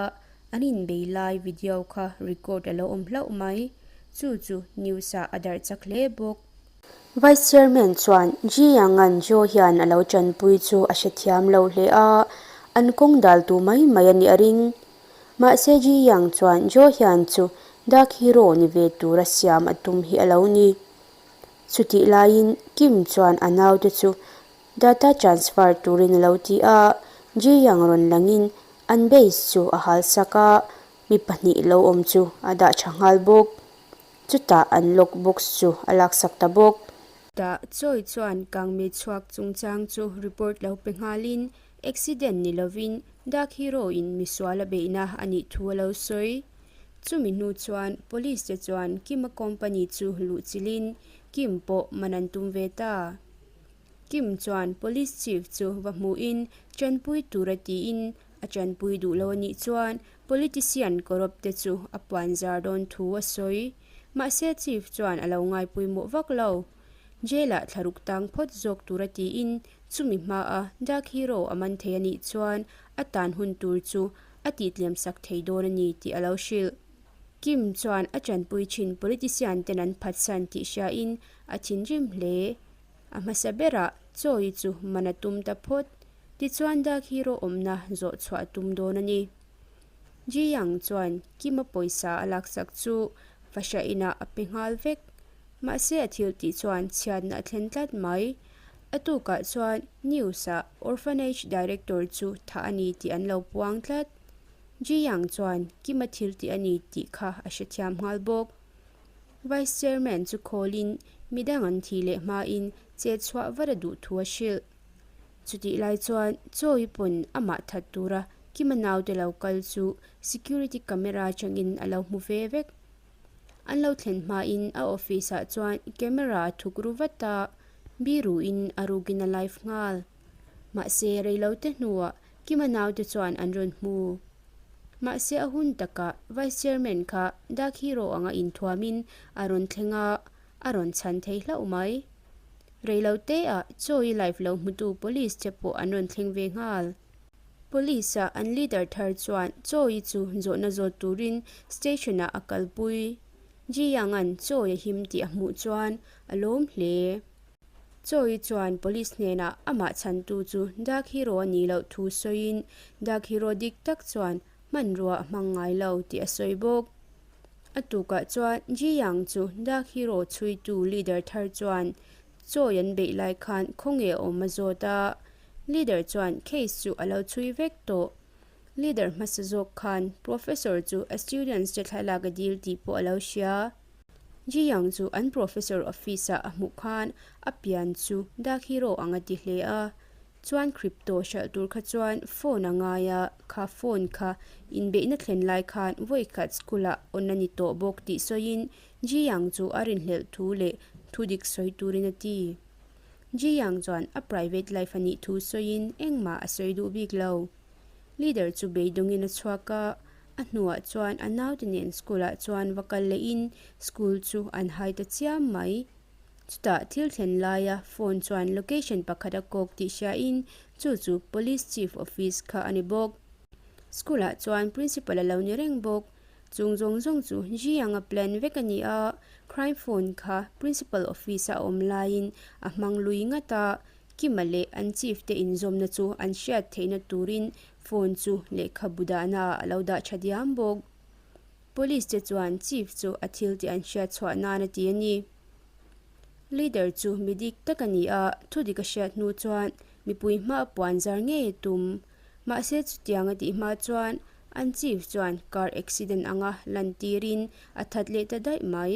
an inbei lai video kha record a lo awm hlauh mai. Chu chu news ah a darh chak hle bawk. Vice Chairman chuan Ji Yang-a'n Joe hian a lo tanpui chu a hrethiam lo hle a, an kawng daltu mai mai a nih a ring. Mahse Ji Yang chuan Joe hian chu Dark Hero ni ve tura siam a tum hi a lo ni. Chutih laiin Kim chuan a naute chu data transfer turin a lo ti a, Ji Yang rawn langin an base chu a halsak a, mi pahnih lo awm chu a dah tha nghal bawk. Chutah an lock box chu a laksak ta bawk. Tah Choi chuan kangmei chhuak chungchang chu report lo pe nghalin accident ni lovin Dark Hero in misual a beihna a nih thu a lo sawi. Chumi hnu chuan police te chuan Kim-a company chu luh chilhin Kim pawh man an tum ve ta. Kim chuan police chief chu va hmuhin tanpui tura tiin a tanpui duh lo a nih chuan politician corrupt te chu a puan zar dawn thu a sawi. Mahse chief chuan a lo ngaipawimawh vak lo. Jail ah thlaruk tang phawt zawk tura tiin chumi hmaa Dark Hero a man thei a nih chuan a tan hun tur chu a tihtlem sak thei dawn a ni tih a lo hrilh. Kim chuan a tanpui thin politician ten an phatsan tih hriain a thinrim hle. A hmasa berah Choi chu man a tum ta phawt. Tichuan Dark Hero awmna zawh chhuah a tum dawn a ni. Ji Yang chuan Kim-a pawisa a laksak chu fahriah inah a pe nghal vek. Mahse a thil tih chuan chhiatna a thlen tlat mai. A tukah chuan news-ah Orphanage Director chu thah a ni tih an lo puang tlat. Ji Yang chuan Kim-a thil tih a ni tih kha a hrethiam nghal bawk. Vice Chairman chu khawlin midang an thih leh hmain chet chhuah vat a duh thu a hrilh. Chutih lai chuan Chawi pawn amah that tura Kima naute lo kal chu security camera atangin a lo hmu ve vek. An lo thlen hmain a office ah chuan camera a thuk ru vat a, biruin a rukin a live nghal. Mahse reilote hnuah Kima naute chuan an rawn hmu. Mahse a hun takah Vice Chairman kha Dark Hero anga inthuamin a rawn thleng a, a rawn chhan thei hlauh mai. Reiloteah Chawi live lo hmutu Police te pawh an rawn thleng ve nghal. Police a an leader thar chuan Chawi chu zawhna zawt turin station ah a kalpui. Ji Yang-a'n Chawi a him tih a hmuh chuan a lawm hle. Chawi chuan police hnenah amah chhantu chu Dark Hero a nih loh thu sawiin Dark Hero dik tak chuan hmanrua a hmang ngai lo tih a sawi bawk. A tukah chuan Ji Yang chu Dark Hero chhuitu leader thar chuan Chawi an beih lai khan khawnge a awm a zawt a, leader chuan case chu a lo chhui vek tawh. Leader hmasa zawk khan professor chu a students te thlalak a dil tih pawh a lo hria. Ji Yang chu an professor office ah a hmuh khan a pian chu Dark Hero ang a ti hle a. Chuan crypto hralh tur kha chuan phone a ngai a, kha phone kha inbeihna thlen lai khan vawi khat school ah on a ni tawh bawk tih sawiin Ji Yang chu a rinhlelh thu leh thu dik sawi turin a ti. Ji Yang chuan a private life a nih thu sawiin engmah a sawi duh bik lo. Leader chu beidawngin a chhuak a, a hnuah chuan a naute nen school ah chuan va kal lehin school chu an hai ta chiam mai. Chutah thil thlen laia phone chuan location pakhat a kawk tih hriain chu chu police chief office kha a ni bawk. School ah chuan principal a lo ni reng bawk. Chung zawng zawng chu Ji Yang-a plan vek a ni a, crime. Crime phone kha Principal office a awm laiin a hmang lui ngat a, Kima leh an chief te inzawmna chu an hriat theihna turin phone chu lehkhabu dahna ah a lo dah tha diam bawk. Police te chuan chief chu a thil tih an hriat chhuah nan a ti a ni. Leader chu mi dik tak a ni a, thu dik a hriat hnu chuan mipui hma a puan zar ngei a tum. Mahse chutiang a tih hma chuan an chief chuan car accident anga lantirin a that leh ta daih mai.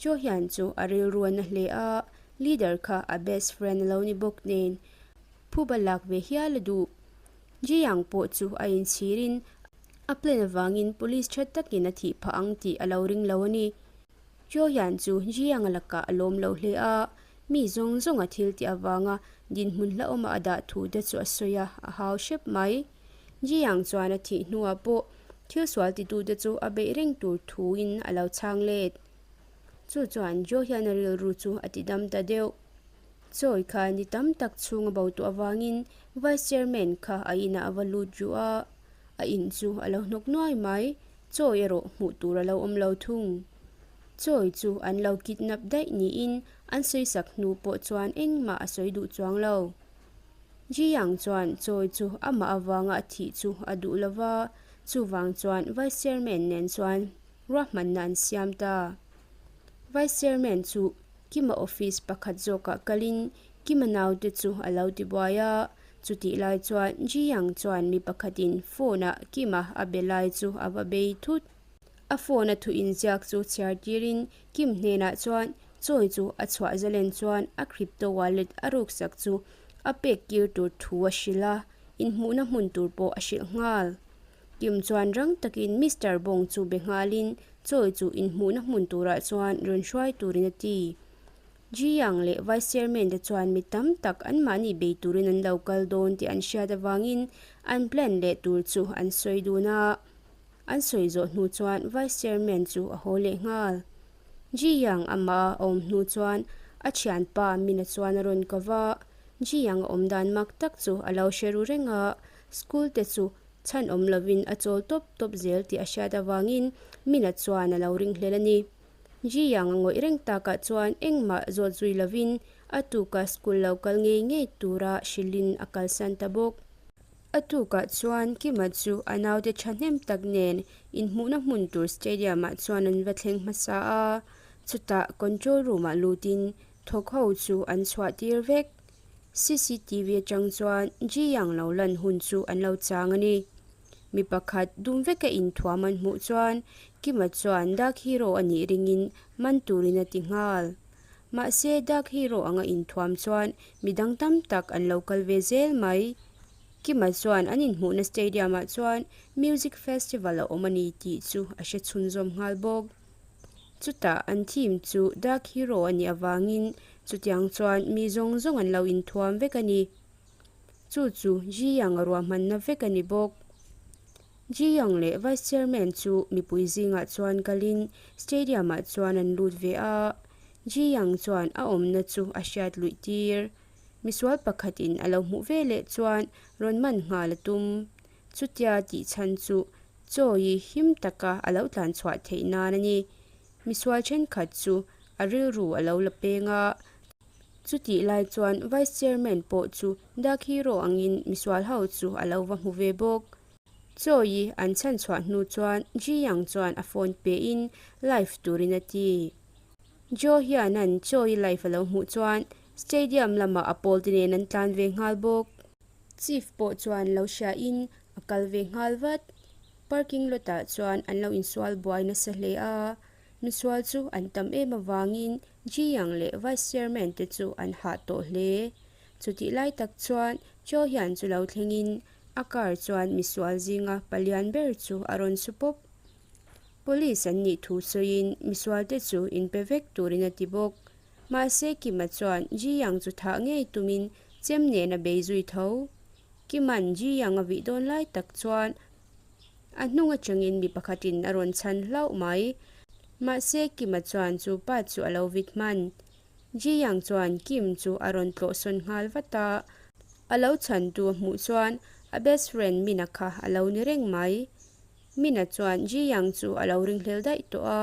Cho hian chu a rilru a na hle a, leader kha a best friend a lo ni bawk nen phuba lak ve hial a duh. Jiyang pawh chu a inchhirin a plan avangin police tha takin a thih phah ang tih a lo ring lo a ni. Cho hian chu Jiyang-a lakah a lawm lo hle a, mi zawng zawnga thil tih avanga dinhmun hlauhawma a dah thu te chu a sawi a, a hau hrep mai. Jiyang chuan a thih hnuah pawh thil sual titute chu a beih reng tur thuin a lo chhang let. Chu chuan Jo hian a rilru chu a ti dam ta deuh. Chawi kha ni tam tak chhung a bo tawh avangin Vice Chairman kha a inah a va lut ruh a, a in chu a lo hnawk nuai mai. Chawi erawh hmuh tur a lo awm lo thung. Chawi chu an lo kidnap daih niin an sawisak hnu pawh chuan engmah a sawi duh chuang lo. Ji Yang chuan chawi chu amah avanga a thih chu a duh lo va, chuvang chuan Vice Chairman nen chuan ruahmanna an siam ta. Vice Chairman chu Kima office pakhat zawkah kalin Kima naute chu a lo tibuai a, chutih lai chuan Ji Yang chuan mi pakhatin phone-ah Kima a be lai chu a va bei thut. A phone a thu inziak chu chhiar tirin Kim hnenah chuan chawi chu a chhuah zalen chuan a crypto wallet a ruksak chu a pek kir tur thu a hrilh a, inhmuhna hmun tur pawh a hrilh nghal. Kim chuan rang takin Mister Bong chu be nghalin chawi chu inhmuhna hmun turah chuan rawn hruai turin a ti. Ji Yang leh Vice Chairman te chuan mi tam tak anmahni bei turin an lo kal dawn tih an hriat avangin an plan leh tur chu an sawi dun a. An sawi zawh hnu chuan Vice Chairman chu a haw leh nghal. Ji Yang amah a awm hnu chuan a thianpa Mina chuan a rawn ko va. Ji Yang a awm dan mak tak chu a lo hre ru reng a, school te chu chhan awm lovin a chawl tawp tawp zel tih a hriat avangin Mina chuan a lo ringhlel a ni. Ji Yang a ngawih reng takah chuan engmah zawt zui lovin a tuka school lo kal ngei ngei tura hrilhin a kalsan ta bawk. A tukah chuan Kima chu a naute thahnem tak nen inhmuhna hmun tur stadium ah chuan an va thleng hmasa a, chutah control room ah lutin thawk ho chu an chhuah tir vek. Cctv atang chuan Ji Yang lo lan hun chu an lo chang a ni. Mi pakhat dum veka inthuam an hmuh chuan Kima chuan Dark Hero a nih ringin man turin a ti nghal. Mahse Dark Hero anga inthuam chuan midang tam tak an lo kal ve zel mai. Kima chuan an inhmuhna stadium ah chuan music festival a awm a ni tih chu a hre chhunzawm nghal bawk. Chutah an theme chu Dark Hero a nih avangin chutiang chuan mi zawng zawng an lo inthuam vek a ni. Chu chu Ji Yang a ruahmanna vek a ni bawk. Ji Yang leh Vice Chairman chu mipui zingah chuan kalin stadium ah chuan an lut ve a, Ji Yang chuan a awmna chu a hriat luih tir. Misual pakhatin a lo hmuh ve leh chuan rawn man nghal a tum. Chutia tih chhan chu chawi him taka a lo tlan chhuah theih nan a ni. Misual thenkhat chu a rilru a lo la peng a. Chutih lai chuan Vice Chairman pawh chu Dark Hero angin misual ho chu a lo va hmu ve bawk. Chawi an chhan chhuah hnu chuan Ji Yang chuan a phone pein live turin a ti. Joe hian an Choi live a lo hmuh chuan stadium lamah a pawl te nen an tlan ve nghal bawk. Chief pawh chuan lo hria in a kal ve nghal vat. Parking lot ah chuan an lo insual buai nasa hle a, misual chu an tam em avangin Ji Yang leh Vice Chairman te chu an hah tawh hle. Chutih lai tak chuan Joe hian chu lo thleng in a car chuan misual zinga palian ber chu a rawn su pawp. Police an nih thu sawiin misualte chu inpe vek turin a ti bawk. Mahse Kima chuan Ji Yang chu thah ngei tumin chem nen a bei zui tho. Kima'n Ji Yang a vih dawn lai tak chuan a hnung atangin mi pakhatin a rawn chhan hlauh mai. Mahse Kima chuan chu pa chu a lo vit hman. Ji Yang chuan Kim chu a rawn tlawh sawn nghal vat a, a lo chhantu a hmuh chuan a best friend Mina kha a lo ni reng mai. Mina chuan Ji Yang chu a lo ringhlel daih tawh a,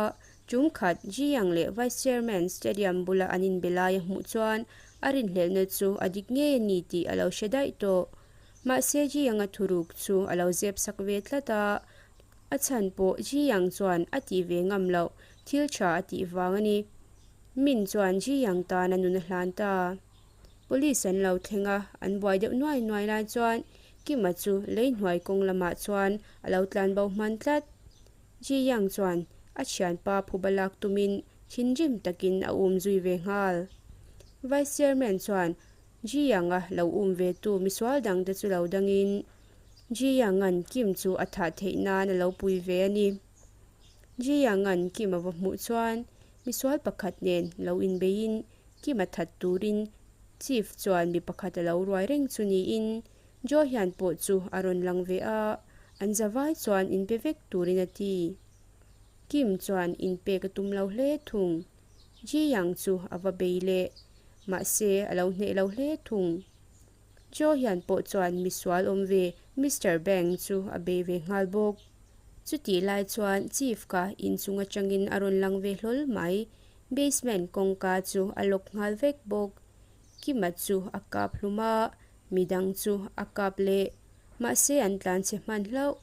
Tum khat Ji Yang leh Vice Chairman Stadium bula an inbe lai a hmuh chuan a rinhlelhna chu a dik ngei a ni tih a lo hre daih tawh. Mahse Ji Yang-a thuruk chu a lo zep sak ve tlat a, a chhan pawh Ji Yang chuan a tih ve ngam loh thil tha a tih vang a ni. Min chuan Ji Yang tan a nun a hlan ta. Police an lo thleng a, an buai deuh nuai nuai lai chuan Kima chu lei hnuai kawng lamah chuan a lo tlan bo hman tlat. Ji Yang chuan a thianpa phuba lak tumin thinrim takin a um zui ve nghal. Vice Chairman chuan Ji Yang-a lo um ve tu misual dangte chu lo dangin Ji Yang-a'n Kim chu a thah theih nan a lo pui ve a ni. Ji Yang-a'n Kim a va hmuh chuan misual pakhat nen lo inbeiin Kim a that turin Chief chuan mi pakhat a lo ruai reng chu niin Joe hian pawh chu a rawn lang ve a, an zavai chuan inpe vek turin a ti. Kim chuan inpek a tum lo hle thung. Ji Yang chu a va bei leh, mahse a lo hneh lo hle thung. Joe hian pawh chuan misual awm ve Mister Bang chu a bei ve nghal bawk. Chutih lai chuan Chief ka inchung atangin a rawn lang ve hlawl mai, basement kawngka chu a lock nghal vek bawk. Kima chu a kap hlum a, midang chu a kap leh. Mahse an tlan chhe hman hlauh.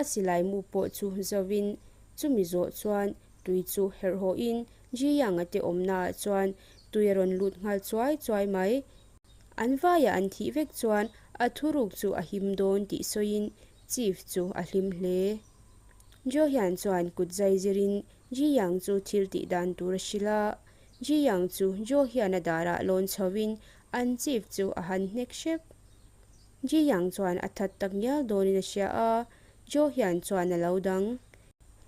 A silai mu pawh chu zovin chumi zawh chuan tui chu herh hawhin Ji Yang-a te awmnaah chuan tui a rawn lut nghal chuai chuai mai. An vaiah an thih vek chuan a thuruk chu a him dawn tih sawiin Chief chu a hlim hle. Jo hian chuan kut zai zirin Ji Yang chu thil tih dan tur a hrilh a. Ji Yang chu Jo hian a darah lawn chhoin an Chief chu a han hnek hrep. Ji Yang chuan a that tak ngial dawnin a hria a, Jo hian chuan a lo dang.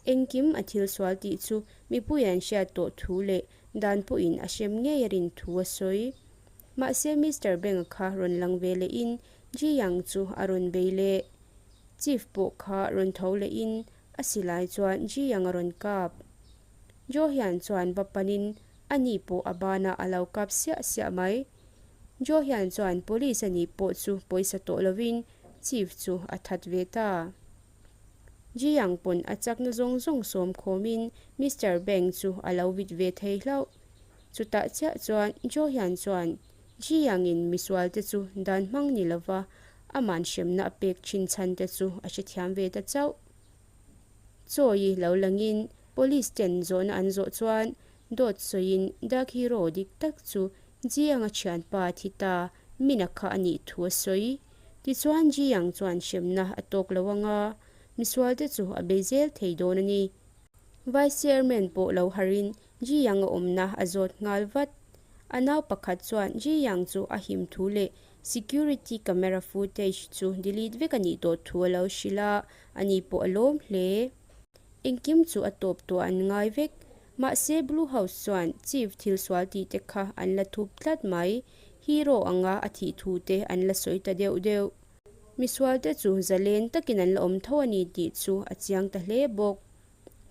Engkim a thil sual tih chu mipui an hriat tawh thu leh dan pawhin a hrem ngei a rin thu a sawi. Mahse Mister Beng-a kha rawn lang ve lehin Ji Yang chu a rawn bei leh. Chief pawh kha rawn tho lehin a silai chuan Ji Yang a rawn kap. Jo hian chuan va panin ani pawh a banah a lo kap siah siah mai. Jo hian chuan police a nih pawh chu pawisa tawh lovin Chief chu a that ve ta. Ji Yang pawn a chakna zawng zawng sawm khawmin Mister Bang chu a lo vit ve thei hlauh. Chutah chiah chuan Jo hian chuan Ji Yang-in misualte chu dan hmang ni lova aman hremna a pek thin chhan te chu a hrethiam ve ta chauh. Chawi lo langin police ten zawhna an zawh chuan dawt sawiin Dark Hero dik tak chu Ji Yang-a thianpa thi ta Mina kha a nih thu a sawi. Tichuan Ji Yang chuan hremna a tawk lo ang a, misualte chu a bei zel thei dawn a ni. Vice Chairman pawh lo harin Ji Yang a awmna a zawt nghal vat. A nau pakhat chuan Ji Yang chu a him thu leh security camera footage chu delete vek a nih tawh thu a lo hrilh a, ani pawh a lawm hle. Engkim chu a tawp tawh an ngai vek. Mahse Blue House chuan Chief thil sual tih te kha an la thup tlat mai. Hero anga a thih thu te an la sawi ta deuh deuh. Misual te chu zalen takin an la awm tho a ni tih chu a chiang ta hle bawk.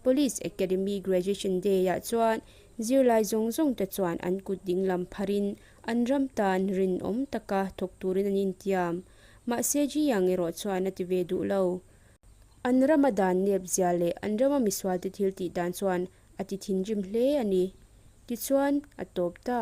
Police Academy Graduation Day ah chuan zirlai zawng zawng te chuan an kut dinglam pharin an ram tan rinawm taka thawk turin an intiam. Mahse Ji Yang erawh chuan a ti ve duh lo. An rama dan nep zia leh an rama misualte thil tih dan chuan a ti thinrim hle a ni. Tichuan, a tawp ta.